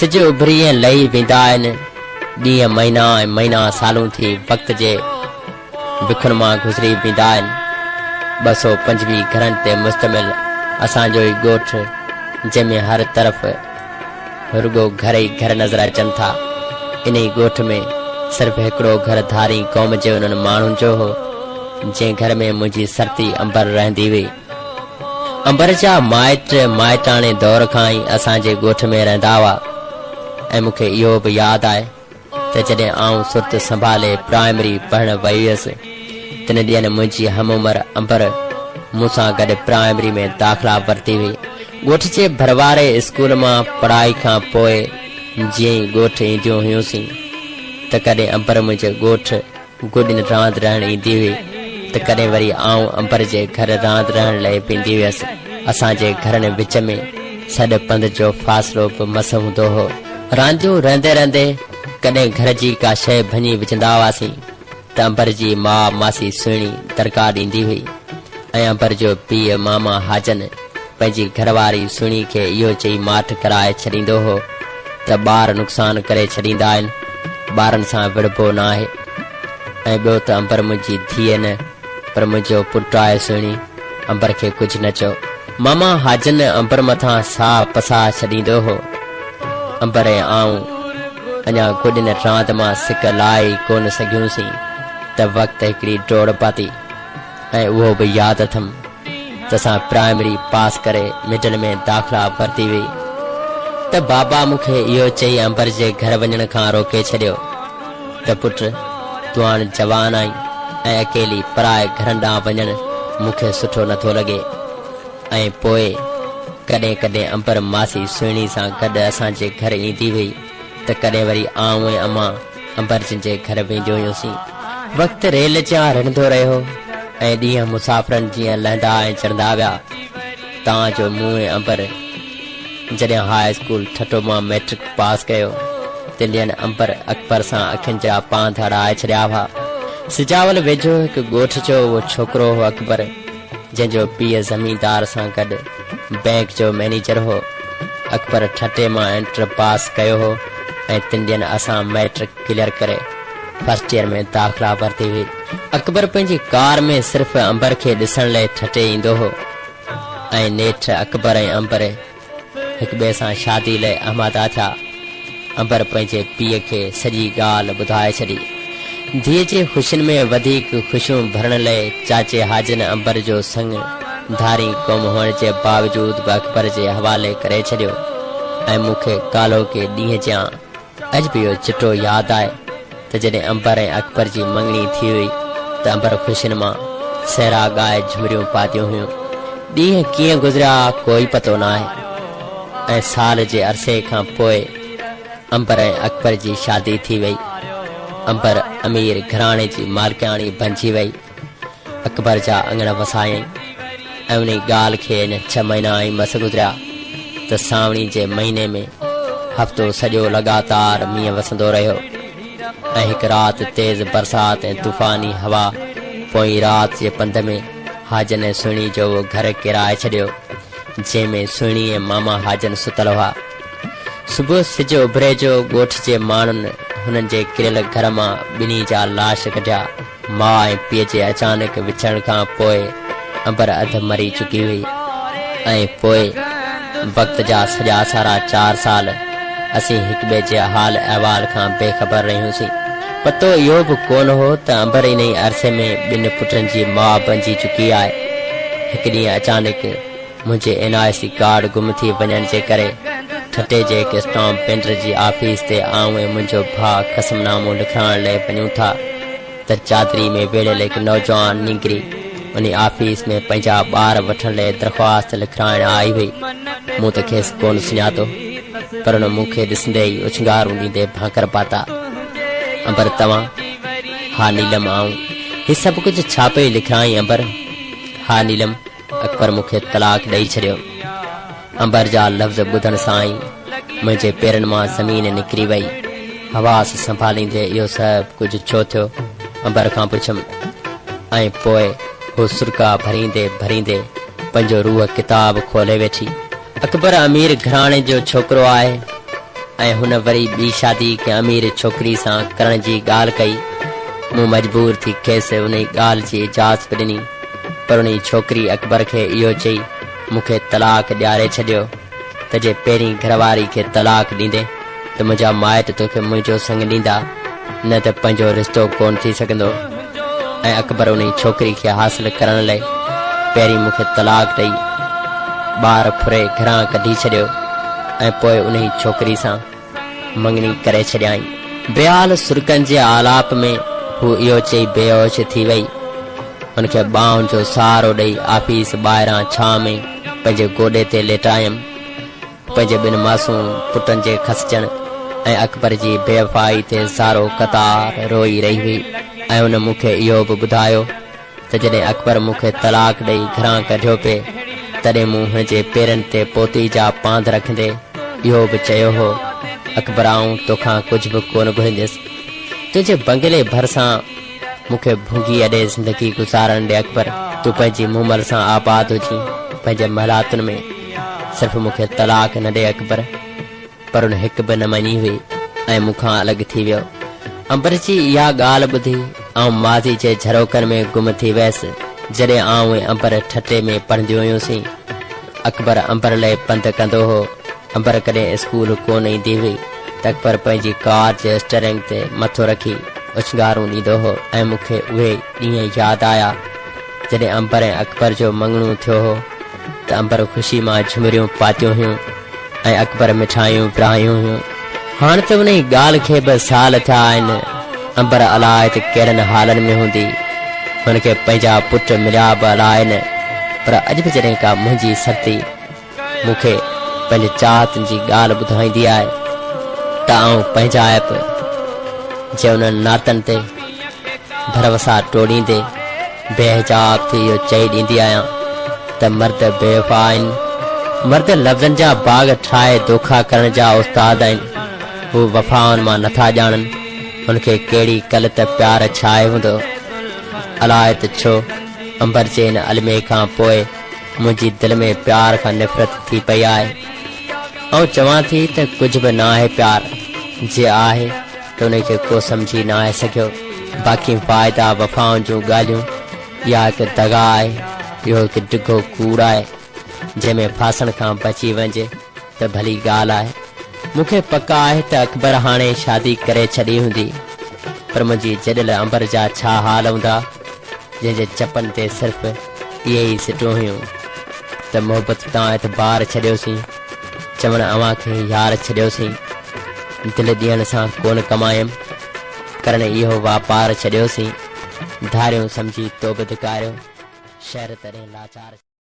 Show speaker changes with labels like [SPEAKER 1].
[SPEAKER 1] سج اڀري ۽ لهي ويندا آهن. ڏينهن مهينا ۽ مهينا سالون ٿي وقت جي وکن مان گذري ويندا آهن. 225 گهرن تي مشتمل اسان جو هي ڳوٺ جنهن ۾ هر طرف رڳو گهر ئي گهر نظر اچن ٿا. انهي ڳوٺ ۾ صرف هڪڙو گهر ڌارين قوم جي انهن ماڻهن جو هو، جنهن گهر ۾ منهنجي سرتي عنبر رهندي هئي. عنبر جا مائٽ مائٽاڻي دور کان ئي اسان جي ڳوٺ ۾ رهندا هئا ۽ مون کي اهو به ياد آهي ته جڏهن آئون سرت سنڀالي پرائمري پڙهڻ وئي هيس، تن ڏينهن منهنجي هم عمر عنبر مون سان گڏ پرائمري ۾ داخلا ورتي هئي. ڳوٺ جي ڀرواري اسڪول مان پڙهائي کان پوء جيئن ئي ڳوٺ اينديون هيونسين ته ڪڏهن عنبر منهنجي ڳوٺ گڏين راند رهڻ ايندي هئي ته ڪڏهن وري آئون عنبر جي گهر راند رهڻ لئه ويندي هيس. اسان جي گهرن وچ ۾ سڏ پنڌ جو فاصلو به مس هوندو هو. رانديون رهندي رهندي ڪڏهن گهر جي ڪا شيء ڀڃي وجهندا هئاسين ته عنبر جي ماء ماسي سهڻي دڙڪا ڏيندي هئي ۽ عنبر جو پيء ماما حاجن پنهنجي گهر واري سهڻي کي اهو چئي ماٺ ڪرائي ڇڏيندو هو ته ٻار نقصان ڪري ڇڏيندا آهن، ٻارن سان وڙهبو ناهي ۽ ٻيو ته عنبر منهنجي ڌيء نه پر منهنجو پٽ آهي سهڻي عنبر کي ڪجهه نه چئو. ماما حاجن عنبر مٿان ساهه پساهه ڇڏيندو هو. عنبر ۽ آئون اڃا گڏين راند مان سڪ لاهي ئي ڪونه سگهيونسين ته وقت هڪڙي ڊوڙ پاتي ۽ اهو به ياد اٿم ته اسان پرائمري پاس ڪري مڊل ۾ داخلا ورتي هئي ته بابا مون کي اهو چئي عنبر جي گهر وڃڻ کان روڪي ڇڏيو ته پٽ تون هاڻ جوان آهين ۽ اڪيلي پرائي گهرن ڏانهن وڃڻ مون کي سٺو نٿو لڳي ۽ پوء ڪڏهن ڪڏهن عنبر ماسي سهڻي سان گڏ اسان جي گهر ايندي هئي ته ڪڏهن وري آئون ۽ امان عنبر جن جي گهر وينديون هيونسين. وقت ريل جيان رڙهندو رهيو ۽ ڏينهن مسافرن جيان لهندا ۽ چڙهندا ويا، تان جو مون ۽ عنبر جڏهن هاء اسڪول ٺٽو مان مئٽرڪ پاس ڪيو، تن ڏينهن عنبر اڪبر سان اکين جا پانڌ اڙائي ڇڏيا هئا. سجاول ويجهو هڪ ڳوٺ جو اهو ڇوڪرو هو اڪبر، جنهن جو پيء زميندار سان گڏ بئنڪ جو مئنيجر هو. اڪبر ٺٽي مان انٽر پاس ڪيو هو ۽ تن ڏينهن اسان مئٽرڪ ڪليئر ڪري فرسٽ ايئر ۾ داخلا ورتي هئي. اڪبر پنهنجي ڪار ۾ صرف عنبر کي ڏسڻ لئه ٺٽي ايندو هو ۽ نيٺ اڪبر ۽ عنبر هڪ ٻئي سان شادي لئه آماده ٿيا. عنبر پنهنجي پيء کي سڄي ڳالهه ٻڌائي ڇڏي. ڌيء جي خوشين ۾ وڌيڪ خوشيون ڀرڻ لئه چاچي حاجن عنبر جو سڱ ڌارين قوم هئڻ جي باوجود به اڪبر جي حوالي ڪري ڇڏيو ۽ مون کي ڪالهوڪي ڏينهن جيان اڄ به اهو چٽو ياد آهي ته جڏهن عنبر ۽ اڪبر جي مڱڻي ٿي هئي ته عنبر خوشين مان سهرا ڳائي جهمريون پاتيون هيون. ڏينهن ڪيئن گذريا ڪوئي پتو ناهي ۽ سال جي عرصي کان پوء عنبر ۽ اڪبر جي شادي ٿي وئي. عنبر امير گهراڻي جي مالڪياڻي بنجي وئي. اڪبر جا اڱڻ وسايائين ۽ انهي ڳالهه کي اڃا ڇهه مهينا ئي مس گذريا ته سانوڻي جي مهيني ۾ هفتو سڄو لڳاتار مينهن وسندو رهيو ۽ هڪ رات تيز برسات ۽ طوفاني هوا پوئين رات جي پنڌ ۾ حاجن ۽ سهڻي جو اهو گهر ڪيرائي ڇڏيو جنهن ۾ سهڻي ۽ ماما حاجن ستل هئا. صبح سج اڀري جو ڳوٺ جي ماڻهن هنن جي ڪريل گهر مان ٻنهي جا لاش ڪڍيا. ماء ۽ پيء جي اچانڪ وڇڙڻ کان پوء عنبر اڌ مري چڪي هئي ۽ پوء وقت جا سڄا سارا چار سال اسين هڪٻئي جي حال احوال کان بي خبر رهيونسين. پتو اهو به ڪونه هو ته عنبر انهي عرصي ۾ ٻن پٽن جي ماء بنجي چڪي آهي. هڪ ڏينهن اچانڪ منهنجي اين آء سي ڪارڊ گم ٿي وڃڻ جي ڪري ٺٽي جي هڪ اسٽامپ پينٽر جي آفيس تي آئون ۽ منهنجو ڀاء قسم نامو لکرائڻ لئه وڃون ٿا ته چادري ۾ ويڙهيل هڪ نوجوان نينگري انهي آفيس ۾ پنهنجا ٻار وٺڻ لئه درخواست لکرائڻ آئي هئي. مون ته کيس ڪونه سڃاتو پر هن مون کي ڏسندي ئي اڇنگارون ڏيندي ڀاڪر پاتا. عنبر توهان؟ ها نيلم آئون. هي سڀ ڪجهه ڇا پئي لکرائين عنبر؟ ها نيلم. اڪبر مون کي طلاق ڏئي ڇڏيو. عنبر جا لفظ ٻڌڻ سان ئي منهنجي پيرن مان زمين نڪري وئي. حواس سنڀاليندي اهو سڀ ڪجهه ڇو ٿيو؟ عنبر کان پڇيم ۽ پوء هو سرڪا ڀريندي ڀريندي پنهنجو روح ڪتاب کولي ويٺي. اڪبر امير گهراڻي جو ڇوڪرو آهي. ۽ هن وري ٻي شادي ڪنهن امير ڇوڪري سان ڪرڻ جي ڳالهه ڪئي. مون مجبور ٿي کيس انهي ڳالهه جي اجازت به ڏني، پر انهي ڇوڪري اڪبر کي اهو چئي مون کي طلاق ڏياري ڇڏيو ته جي پهرين گهرواري کي طلاق ڏيندين ته منهنجا مائٽ توکي منهنجو سڱ ڏيندا، نه ته پنهنجو رشتو ڪونه ٿي سگهندو. ۽ اڪبر انهي ڇوڪري کي حاصل ڪرڻ لئه پهرين مون کي طلاق ڏئي ٻار ڦري گهران ڪڍي ڇڏيو ۽ پوء انهي ڇوڪري سان مڱڻي ڪري ڇڏيائين. بيحال سرڪن جي آلاپ ۾ هو اهو چئي بيهوش ٿي وئي. هن کي ٻانهن جو سهارو ڏئي آفيس ٻاهران ڇانء ۾ پنهنجي گوڏي تي ليٽايم. پنهنجي ٻن معصوم پٽن جي کسجڻ ۽ اڪبر جي بيوفائي تي زارو قطار روئي رهي هئي ۽ هن مون کي اهو به ٻڌايو ته جڏهن اڪبر مون کي طلاق ڏئي گهران ڪڍيو پئي تڏهن مون هن جي پيرن تي پوتي جا پانڌ رکندي اهو به چيو هو، اڪبر آئون توکان ڪجهه به ڪونه گهرنديس. تنهنجي بنگلي ڀرسان مون کي ڀونگي اڏي زندگي گذارڻ ڏي اڪبر، تون پنهنجي مومل سان آباد هجين پنهنجي محلاتن ۾، صرف مون کي طلاق نه ڏي اڪبر. پر هن هڪ به نه مڃي هئي ۽ مون کان الڳ ٿي ويو. امبر جي اها ڳالهه ٻڌي آئون ماضي جي جهروڪن ۾ گم ٿي ويس، جڏهن آئون ۽ امبر ٺٽي ۾ پڙهنديون هيونسين. اڪبر امبر لئه پنڌ ڪندو هو. امبر ڪڏهن اسڪول ڪونه ايندي هئي ته اڪبر پنهنجي ڪار جي اسٽيئرنگ تي مٿو رکي اڇنگارون ڏيندو هو ۽ مون کي اهي ڏينهن ياد آيا جڏهن امبر ۽ اڪبر جو مڱڻو ٿيو هو ته امبر خوشي مان جهمريون پاتيون هيون ۽ اڪبر مٺايون ورهايون هيون. هاڻ ته انهي ڳالهه کي به سال ٿيا آهن. امبر الاء ته ڪهڙن حالن ۾ هوندي. هن کي پنهنجا پٽ مليا به الاء نه. پر اڄ به جڏهن ڪا منهنجي سرتي مون کي پنهنجي چاهتن جي ڳالهه ٻڌائيندي آهي ته آئون پنهنجائپ جي انهن ناتن تي ڀروسا ٽوڙيندي بي حجاب ٿي اهو چئي ڏيندي آهيان ته مرد بي وفا آهن. مرد لفظن جا باغ ٺاهي دوکا ڪرڻ جا استاد آهن. هو وفائن مان نٿا ڄاڻن هن کي ڪهڙي ڪل ته پيار ڇاهي هوندو. الاء ته ڇو امبر جي ان الميي کان پوء منهنجي دل ۾ پيار کان نفرت ٿي پئي آهي. آئون چوان ٿي ته ڪجهه به ناهي پيار، جي آهي ته انهي کي ڪو سمجهي ناهي سگهيو. باقي واعدا وفائن جون ڳالهيون، اها هڪ دغا آهي، اهو هڪ ڊگهو ڪوڙ آهي، جنهن ۾ ڦاسڻ کان بچي وڃجي ته ڀلي ڳالهه آهي. مون کي پڪ آهي ته اڪبر هاڻي شادي ڪري ڇڏي هوندي، پر منهنجي جڏل امبر جا ڇا حال هوندا، جنهن جي چپن تي صرف اهي ئي سٽون هيون ته محبت تان اعتبار ڇڏيوسين، چوڻ اوهان کي يار ڇڏيوسين، دل ڏيڻ سان ڪونه ڪمايم، ڪرڻ اهو واپار ڇڏيوسين، ڌاريون سمجهي توبه ڌڪاريو، شهر تڏهن لاچار.